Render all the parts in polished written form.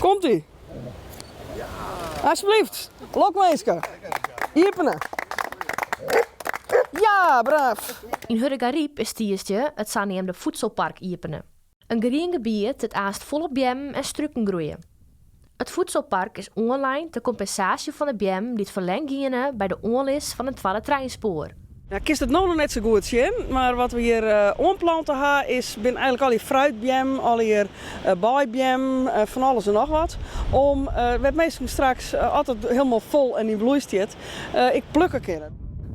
Komt ie. Alsjeblieft, lokwinske. Iepene. Ja, braaf. Yn Hurdegaryp is tiisdei it saneamde Voedselpark iepene. In grien gebiet dêr't aanst folop beammen en struken groeie. It Voedselpark is oanlein ter kompensaasje fan de beammen dy't ferlern giene by de oanlis fan in twadde treinspoar. Ja, kinst it no noch net sa goed sjen, mar wat we hjir oanplante ha is bin eigenlik allegear fruitbeammen, allegear beabeammen, fan alles en noch wat. Om wêr't minsken straks, as it hielendal fol en yn bloei stiet, ek plukke kinne.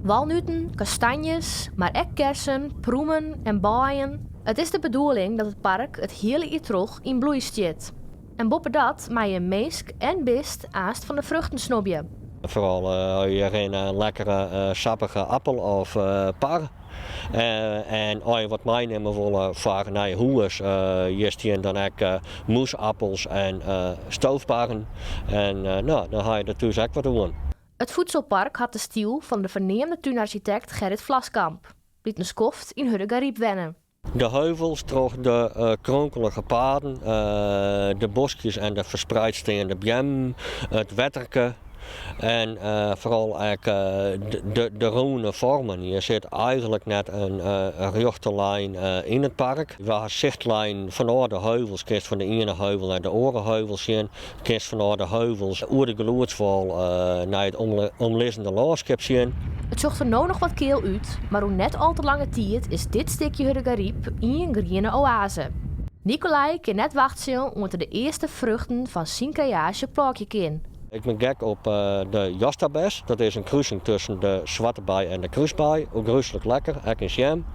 Walnuten, kastanjes, mar ek kersen, prûmen en beien. It is de bedoeling dat it park it hiele jier troch yn bloei stiet. En boppedat meie minsk en bist aanst fan de fruchten snobje. Foaral as je rinne in lekkere sappige appel of par. En as je wat meinimme wolle foar nei hûs, hjir stean dan ek mûsappels en stoofparren. En no, dan ha je der thús ek wat oan. It Voedselpark hat de styl fan de ferneamde túnarsjitekt Gerrit Vlaskamp, dy't in skoft yn Hurdegaryp wenne. De heuvels troch de kronkelige paden, de boskjes en de ferspreid steande beammen, it wetterke en foaral ek de rûne foarmen. Hjir sit eigenlik net in rjochte lijn yn it park. We ha sichtlijnen fanôf de heuvels, kinst fan de iene heuvel nei de oare heuvel sjen, kinst fanôf de heuvels oer de gelûdswâl nei it omlizzende lânskip sjen. It sjocht der no noch wat keal út, mar oer net al te lange tiid is dit stikje Hurdegaryp ien griene oaze. Nicolai kin net wachtsje oant er de earste fruchten fan syn kreaasje plôkje kin. Ik bin gek op de Jostabes. Dat is in krusing tusken de swarte bei en de krúsbei. Ôfgryslik lekker, ek yn sjem.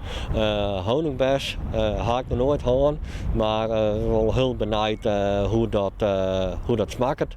Honingbes ha ik noch noait hân, mar wol hiel benijd hoe dat smakket.